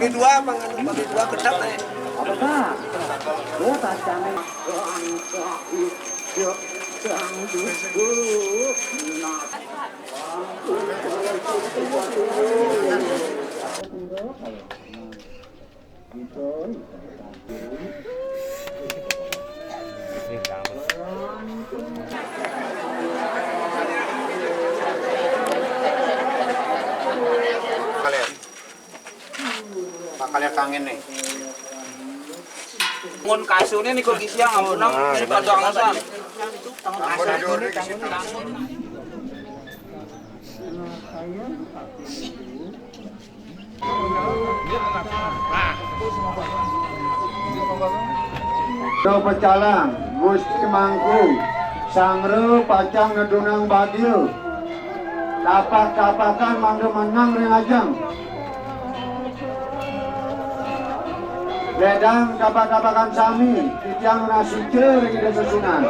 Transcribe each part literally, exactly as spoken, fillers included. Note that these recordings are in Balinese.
Bagi dua, bagi dua, gedeg, eh. Kalian. Bakal kangen nih. Mun kasune niku gisiang ampun nang di padang san. Do pecalang, Gusti Mangku, sangre pacang nedunang bagia. Kapak-kapakan mangda menang ring ajeng. Ledang kapak-kapakan sami, titiang nunas ica ring Ida Sesuunan.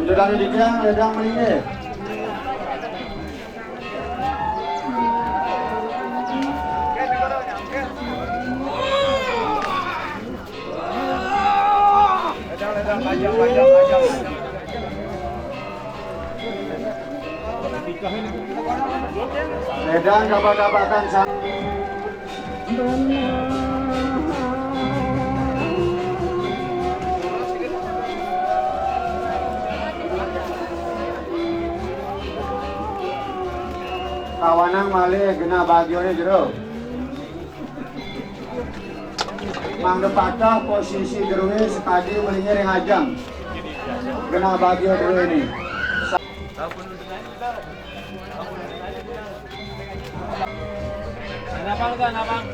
Ida dane titiang ledang malinggih. Ledang kapak-kapakan sa- Kawanang malih genah bagiane jero. Mangda pateh posisi drué sakadi malinggih ring ajeng. Genah bagia drué né. Kenapa lu kan, Abang?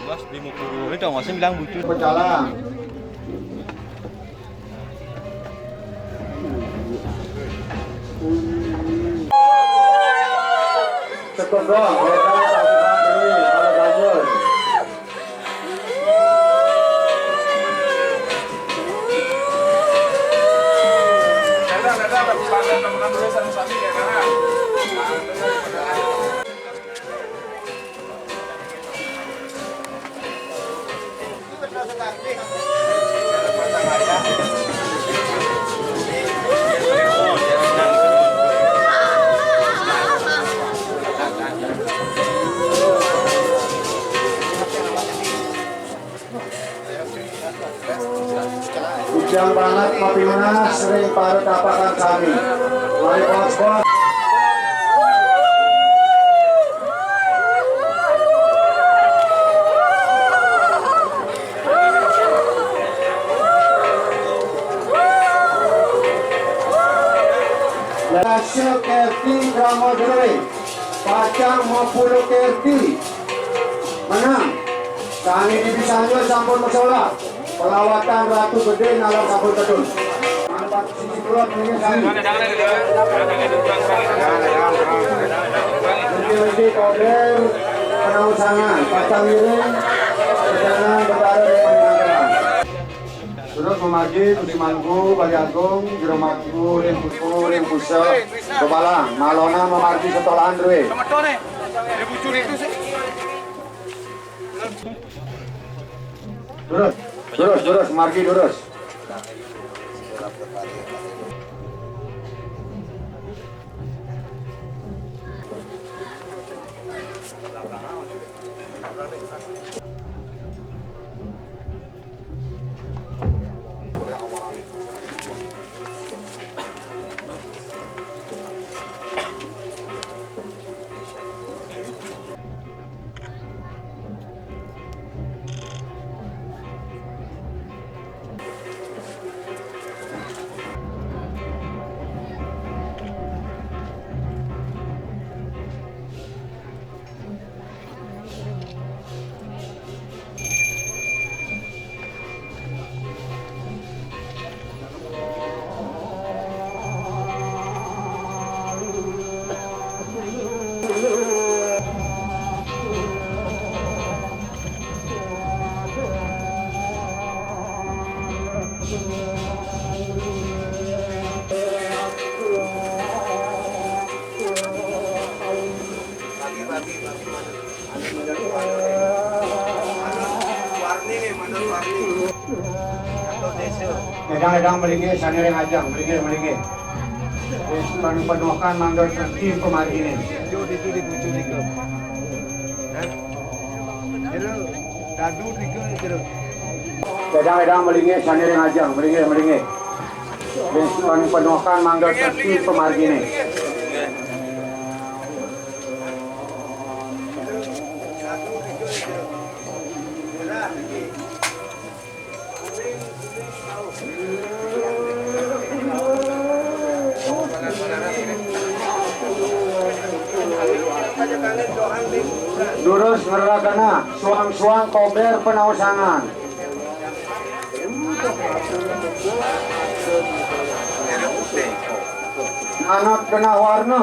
Mas di Mukuru ini dong, masih bilang bucu. Pecalang. Cukup doang, mereka satu santri, kalau ganjil. Bujang banget kopi nunas ring para tapakan sami. Mari, bos, bos. Lasya Kerti Krama Drué. Pacang mapuluh kerti. Menang. Sané dipisanjur sampun masolah. Pelawatan Ratu Gedé nalar sampun tedun. Mangkat sisi kulon niki sami. Lenti-lenti koder penausangan. Pacang ngiring. Pejangan Betara ring Manggala. Terus mamargi Gusti Mangku, Bali Agung, Jero Mangku, ring Putu, ring Puseh, Bebalang, malona mamargi setolahan drué. Durus, durus, durus, margi durus. Édang-édang melinggih sané ring ajeng, melinggih, melinggih. Wis anu padukan mangda tertib pamarginé. Édang-édang melinggih sané ring ajeng, melinggih, melinggih. Wis anu padukan mangda tertib pamarginé. Durus ngerakana suang-suang kober panausangan. Anak kena warna.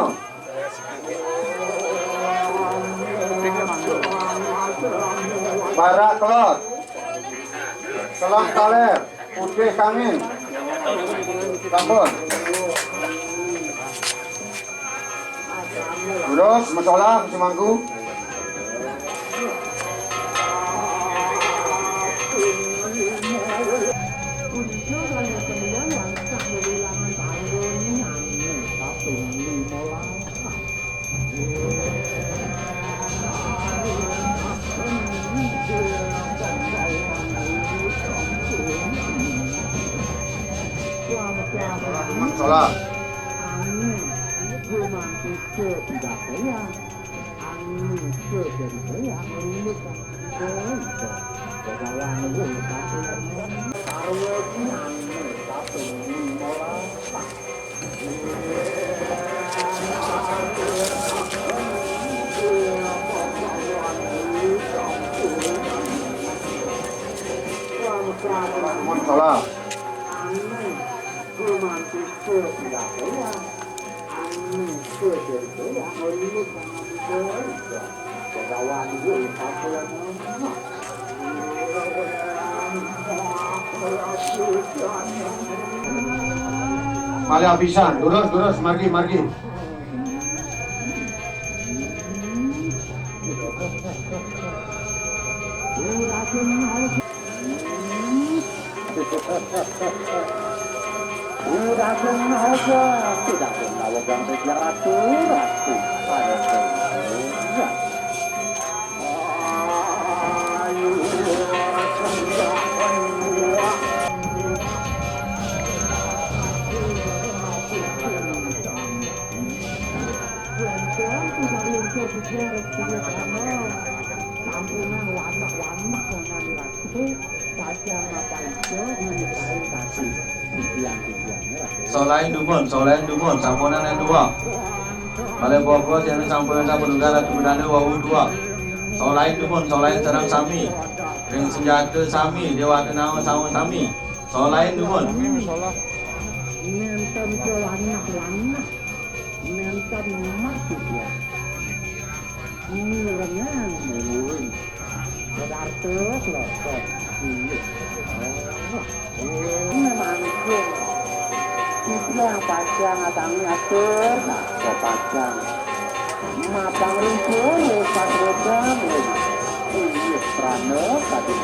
Barak kelod. Selang taler. Putih kangin. Sampun. Terus, masalah, semangku. Salah. Salah. Malih apisan, durus, durus, margi, margi. Udah sengaja tidak menawarkan sejarah surat Tuhan. Sampunan watak-watak dengan ratu. Solahin dumun, solahin dumun, sampunang yang dua. Malih bobos yang sampunang sampun unggal atu budane wau dua. Solahin dumun, solahin sareng sami. Ring senjata sami, dewata nawa sama sami. Solahin dumun. Nenten ke wanah-wanah, nenten emas juga. Mirengang mulu. Bedarto klotok. Iya. Memang. Sisi yang pacang atangi atur, nah, kok pacang. Mapang ringkul, lepas wedang, iya, prana, tadi.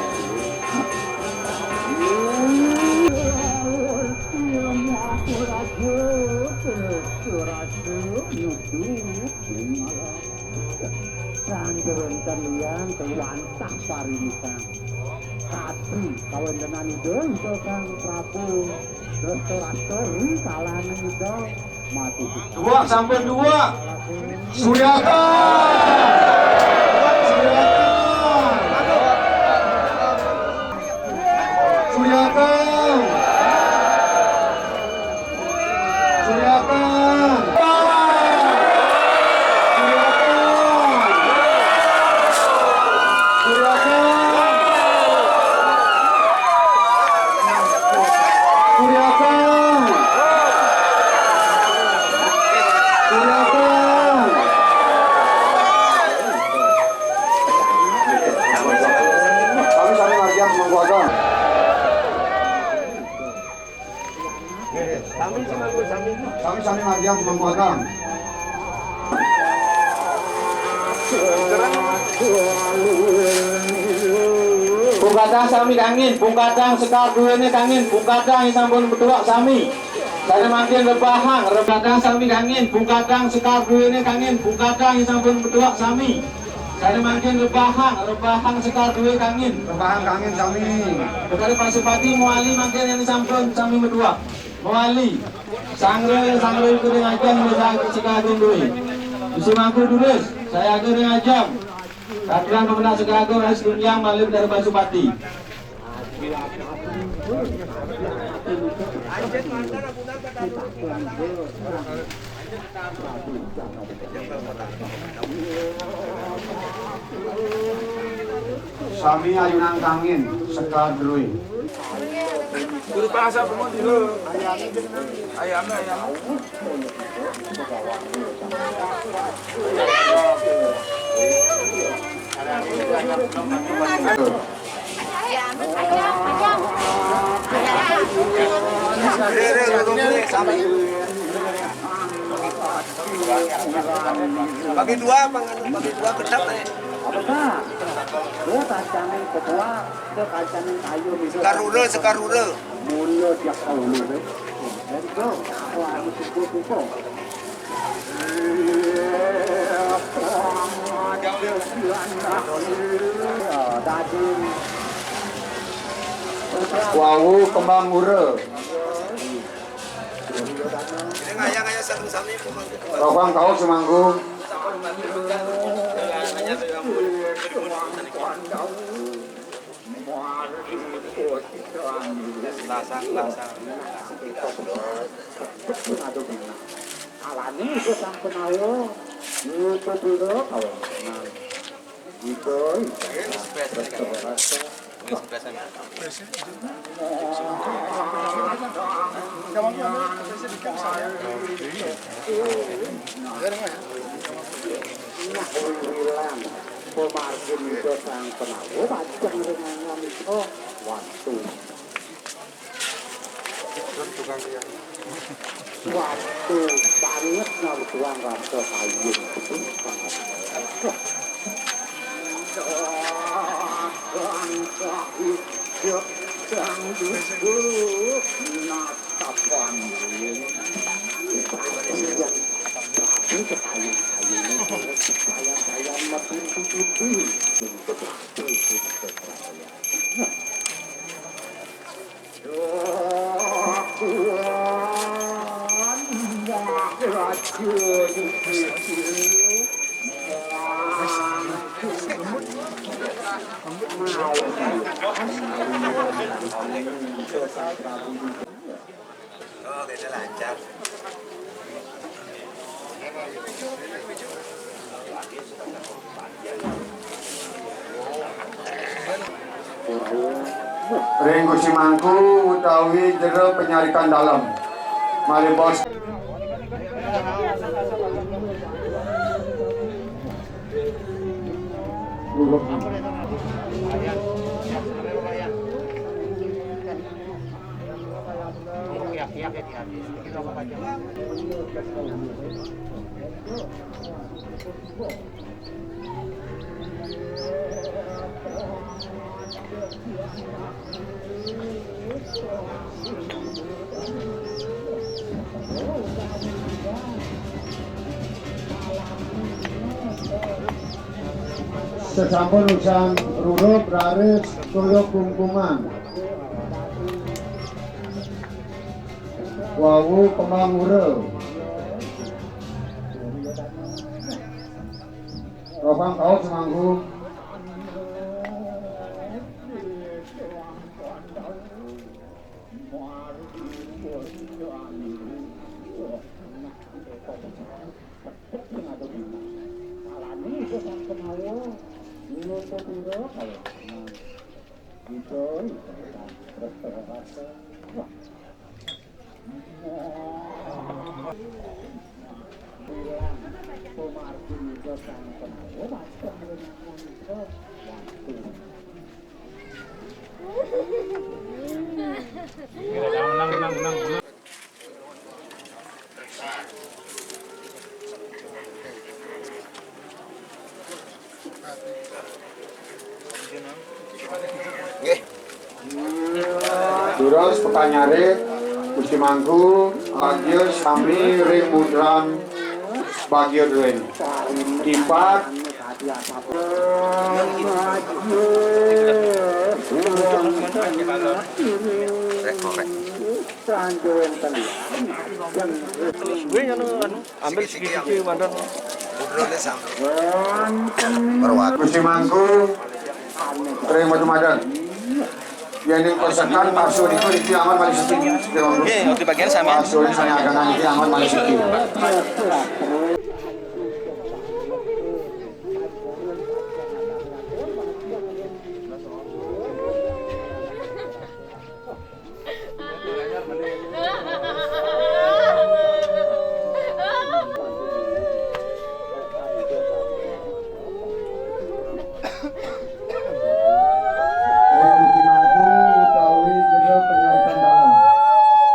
Iya, aku ragu, ragu, nyudu, malam. Sang wonten liyan kewantah parinisan. Katri kawentenan Ida, Ida Kang Prabu. Restorator ri kalane Ida mati. Dua sampun dua. Suyaka. Suyaka. Suyaka. Suyaka. Suyaka. Suyaka. Suyaka. Suyaka. Sami-sami margiang semangku ageng. Sami-sami margiang semangku ageng. Kadang sami kangin, Bung Kadang sekar duwene kangin, Bung Kadang sing sampun metuak sami. Sane mangkin rebahang, rebahang sami kangin, Bung Kadang sekar duwene kangin, Bung Kadang sing sampun metuak sami. Sane mangkin rebahang, rebahang sekar duwe kangin. Rebahang kangin sami. Betari Pasupati mewali mangkin yang sampun sami metuak. Mewali. Sangre, sangre kuning ajang, desa Sekagung duwe. Bisi mangku durus, saya kuning ajang. Katuran pemenang Sekagung, es tunjang, malih dari Pasupati. Sami ayunan kangin, sekar druy. Guru pasar semua dulu. Ayam, ayam. Bagi dua, Bang, bagi dua kedap, eh. Apa, Pak? Dia kancane ketua, dia kancane kayu itu. Sekarura, sekarura. Mula dia kaulu, eh. Dari itu, aku harus kumpul-kumpul. Wau kembang ura. Rohang kau semanggu. Lasang, lasang. Alani iku sampun ayo. Niku pira kawanan. Niku. Nah, wiwilan pemargin itu sang penawa pajang ringangan itu. Waduh. Waktu banget nang tuang rasa sayur. Natapan. Tapi kekayu-kayu ini, kaya-kaya metu-metu. Oh, kayaknya lancar. Ring Gusti Mangku utawi jero penyarikan dalem. Malih bos. Sesampun usan rurup raris toya kungkungan. Wawu kembang ura. Rohang kaos mangku. Nggih, Terus pekanyare, Gusti Mangku, bagya sami ring mudran bagya druene. Tipat. Wih, anu, anu. Ambil siki-siki, mantan. Gusti Mangku, ring Batu Madan. Yen ning kosekan pasu niku, niki aman malih siki. Nggih, waktu bagian sampean. Pasu niki sane agangan, niki aman malih siki. Ring Gusti Mangku utawi jero panyaritan dalem.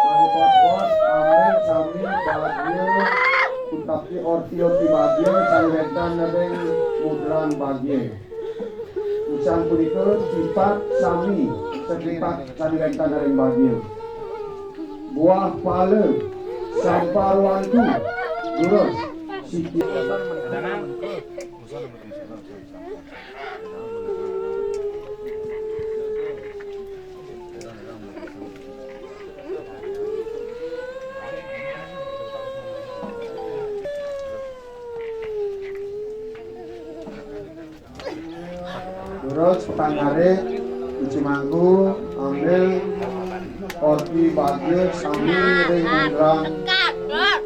Malih pos-pos, ambil sami bagya, utawi orti-orti bagya, sane wenten ring mudran bagya. Usan punika tipat sami, setipat sane wenten ring bagya. Buah pala, samparwantu, durus, siki. Terus pangare, Gusti Mangku, ambil orti bagya sami ring mudran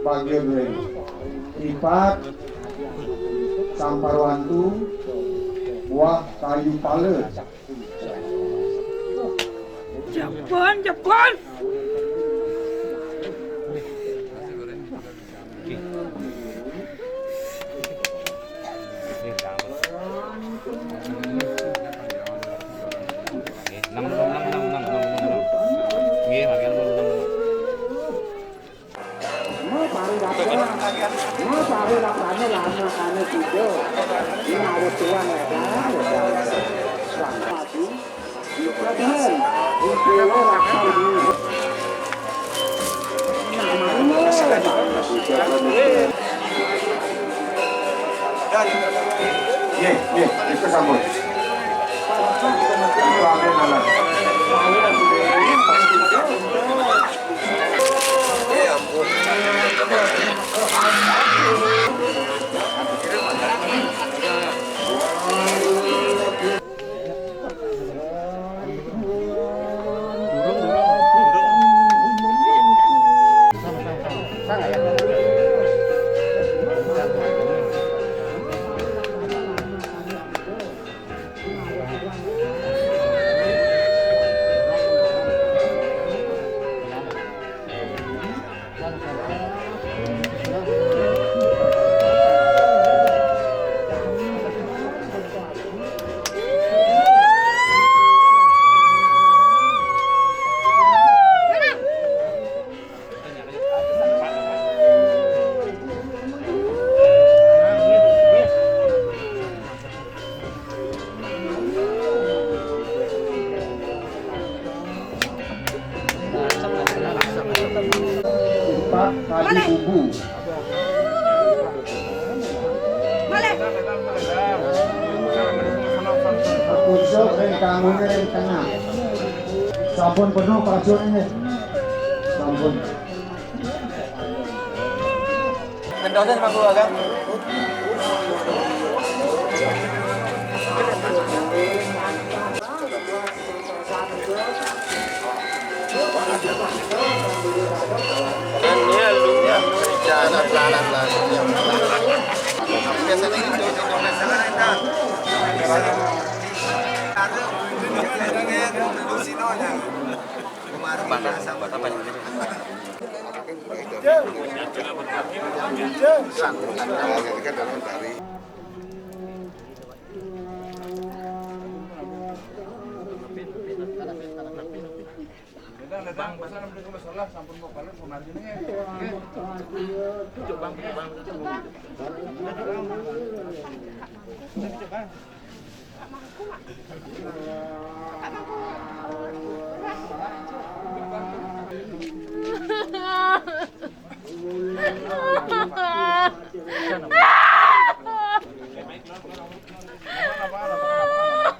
bagya druene. Tipat, samparwantu, buah kayu pala. Jebon, jebon. Nggih, nggih, itu sampun. Itu ambil nalar. Empat kali bumbu. Pucuk ring kangune ring tengah. Sampun penuh pasune nggih. Sampun. Gendosan, Pak Guru Agam. Kan ya, lu ya, jangan pelan-pelan. Biasa dikit tuh. Mana? Buat apa ini?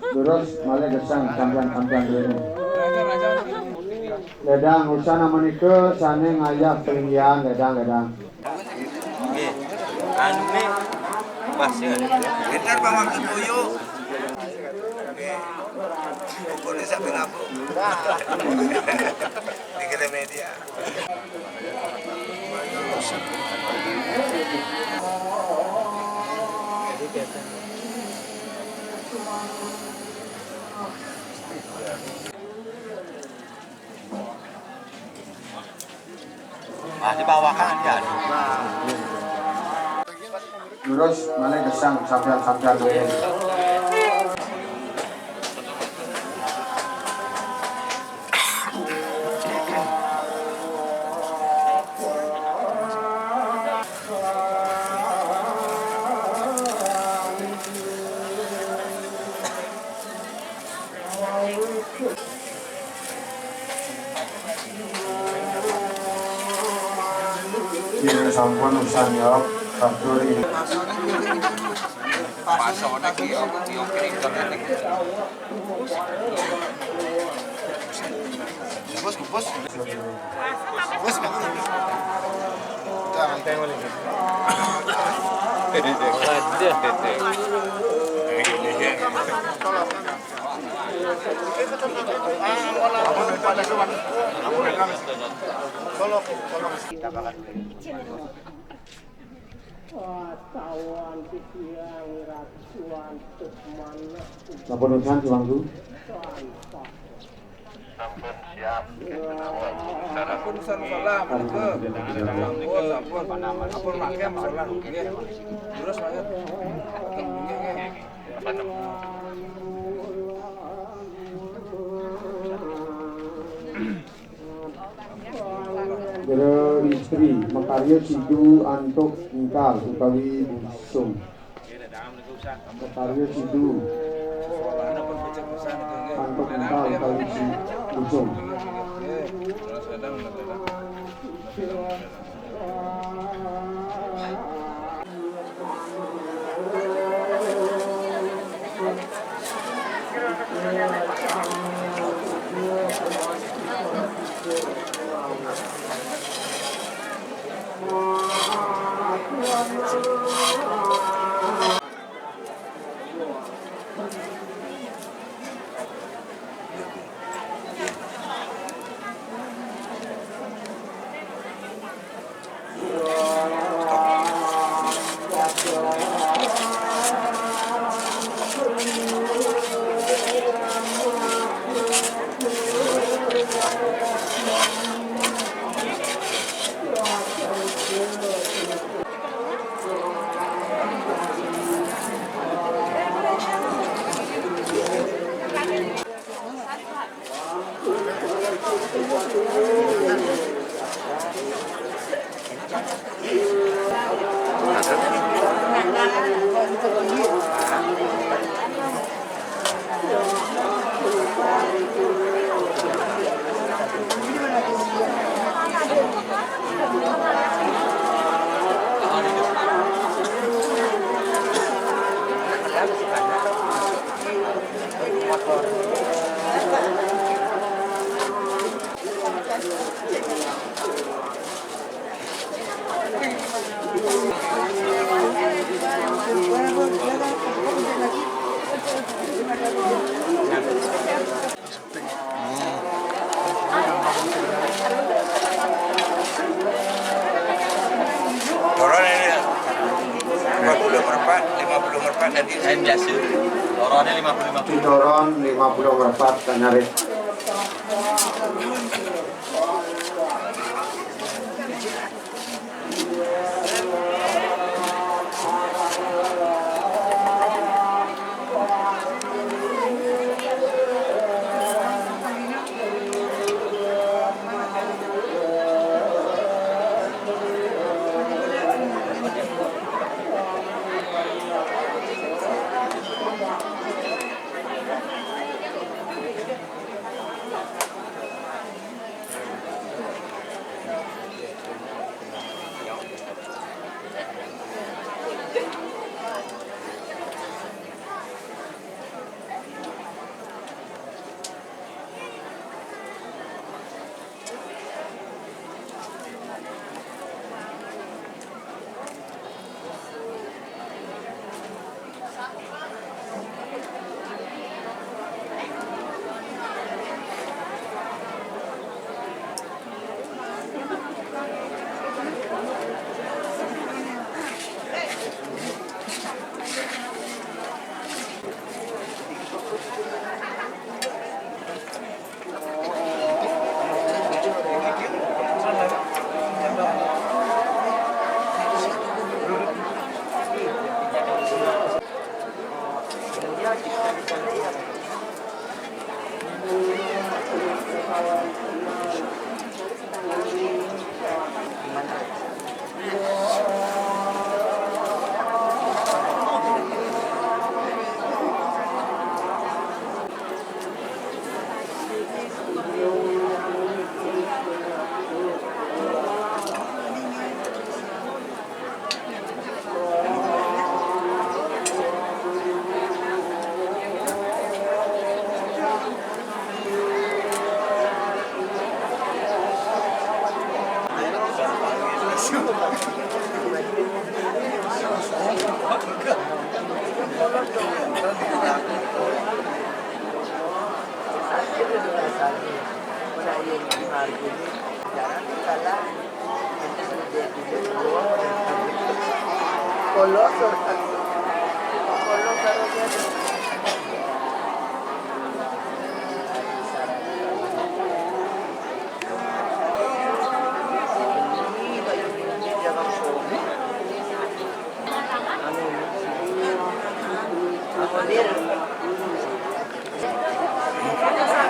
Terus malih gesang sampean-sampean dulu. Ledang, usana menika sane ngayah pelinggihan, ledang, ledang. Nggih. Anu ne pas ya. Pinter Pak Maksud Boyo. Nggih. Pokoknya sampai ngapuk. Di Gramedia. Nah, di bawah kan dia. Terus malih gesang sampean-sampean dulu. Yen sampun usan jawab, satu ring. Pasone ki yo, yo kiri kanan. Bos, bos. Bos, Bang. Udah, tengok lagi. Ada, ada. Sampun usan, Tuanku. Sampun siap. Sampun usan salam, sampun, sampun. Sampun makem salam, nggih. Terus, Pak. Nggih, nggih. Jero istri makarya sidu antuk engkal utawi busung. Makarya sidu antuk engkal utawi si-, busung. Turun ini. Lima puluh merpat, lima puluh merpat dari saya biasa. Turunnya lima puluh, lima puluh. Turun lima puluh merpat, kan narik.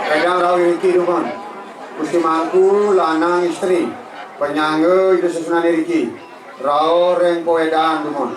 Kadang rauh iriki dumun. Gusti Mangku lanang istri. Panyangga Ida Sesuunan iriki. Rauh ring pawedan dumun.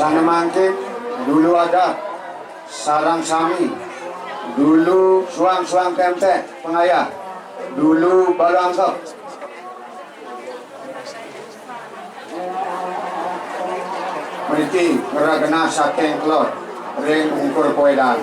Sané mangkin, dulu adat, sareng sami, dulu suang-suang témpék pangayah, dulu balu angkep. Mriki ngrereh genah saking kelod ring ungkur pawedan.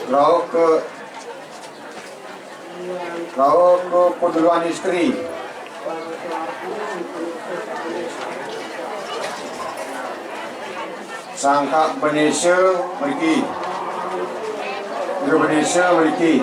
Rauh ka Rauh ka paduluan istri. Sangkak Bendesa mriki. Juru Bendesa mriki.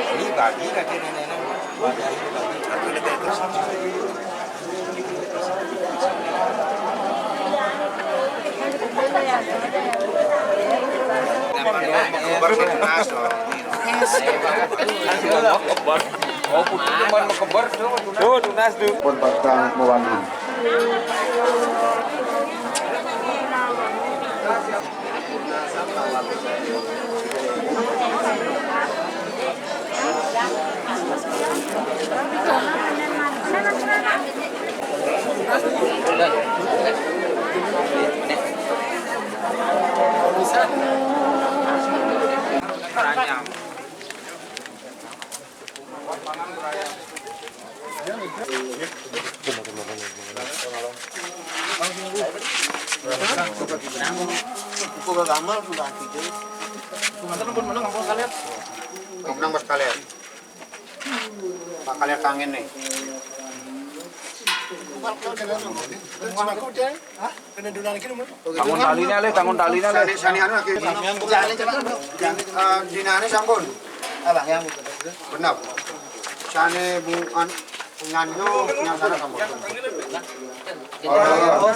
Ini bagi katanya nenek. Tuh, tunas tuh. Pun patang mewali. Menang, Bos, kalian. Pak, kalian kangen nih. Hah? Kena dulu lagi, Mas. Tangun talinya, Le, tangun talinya, Le. Sani, sani anu lagi. Jangan, jangan. Eh, dinane sampun. Apa yang benar? Sani bu-, an-, nganyo, nyasana sampun. Oh,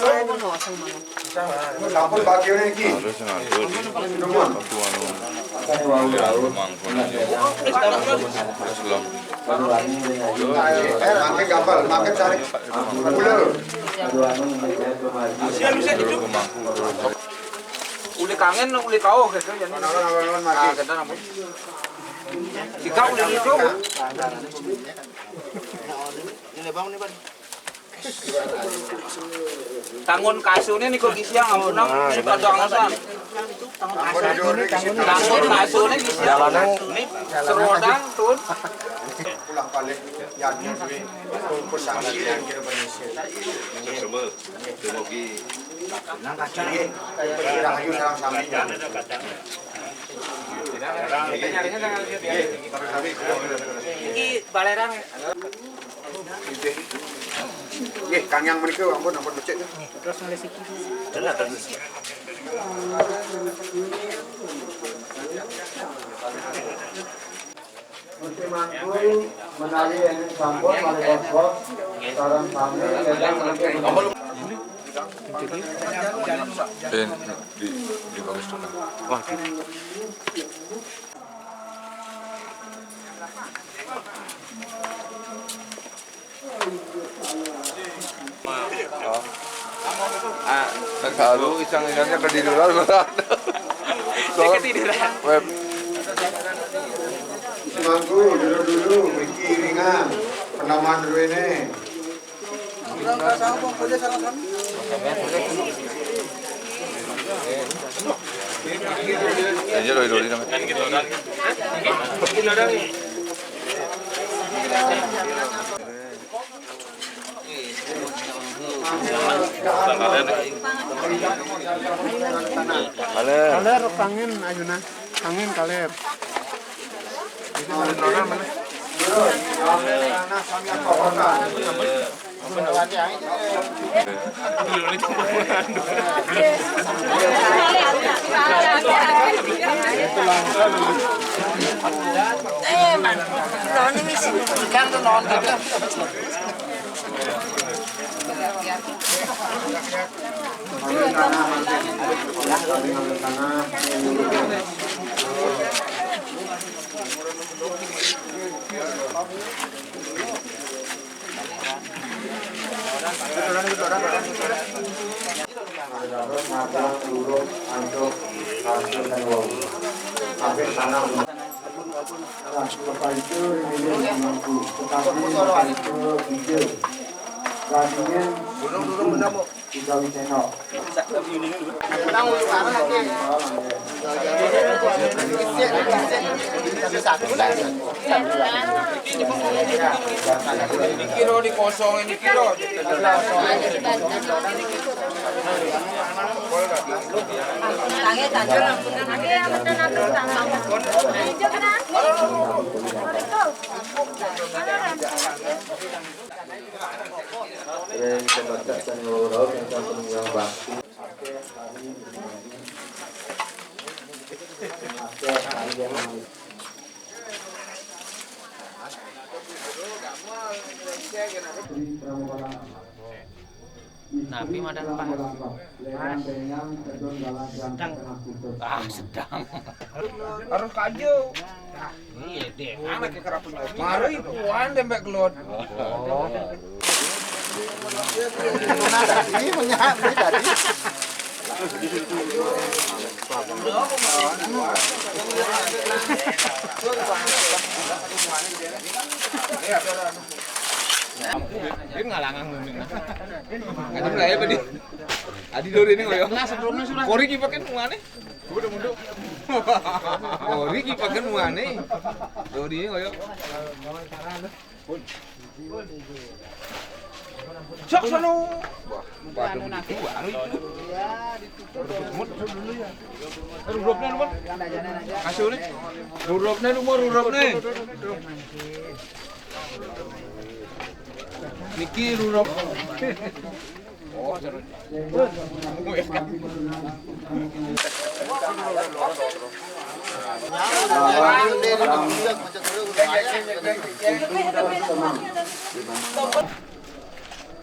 sampun bagi ini iki. Harus ngatur di waktu anu. Mangkon. Islam. Eh, makin gampang, makin cari. Udah. Uli kangen, uli kau gitu ya. Nah, kita namun. Jika uli itu. Ini bang, ini bang. Tangun kasune niku gisiang ampun, nang, ini pada angusan. Tangun kasune gisiang. Ini serodang, Tun. Pulang balik, ya, dia duit. Bungkus sama dia, kira berhasil. Sebel. Dumugi. Nang kacang. Iya. Rahayu sareng sami. Iki baleran. Nggih, Kang, yang menika ampun, ampun becik. Terus nulis iki. Jelas, terus. Gusti Mangku menawi enten sampun malih kos-kos sareng sami ingkang mangke. Eh, di, di bagus tuh, Kang. Wah, di- Oh. Ah, kalau isang-isangnya ketiduran, berat. Saya ketiduran. Web. Semangku, dulu-dulu, mriki iringan, penaman ruwene. Iya, doi-doi namanya. Kaler. Kaler kangen ayeuna. Kangen kaler. Gunung dulu mendamu. Tiga wiceno. Ini kilo dikosongin, ini kilo. Napi madan pas? Pas. Sedang. Ah, sedang. Harus kaju. Iya deh. Anak ke kerapu. Mari puan dempek keluar. Oh. Ini punya ini tadi. Ini ngalangang ngomong. Adi mulai apa nih? Adi dori ini ngoyo. Kori kipakan muane. Udah mundur. Kori kipakan muane. Dori ini ngoyo. Sok sono. Wah, waduh, itu baru itu. Rurupnya lu, Bang. Kasih ulit. Rurupnya lu mau rurup nih. Niki rurup. Oh, seru.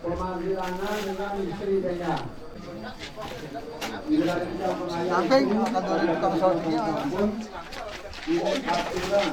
Pemanggilannya dengan istri Benya. Samping, akan turun tukang sortinya. Ini aturan.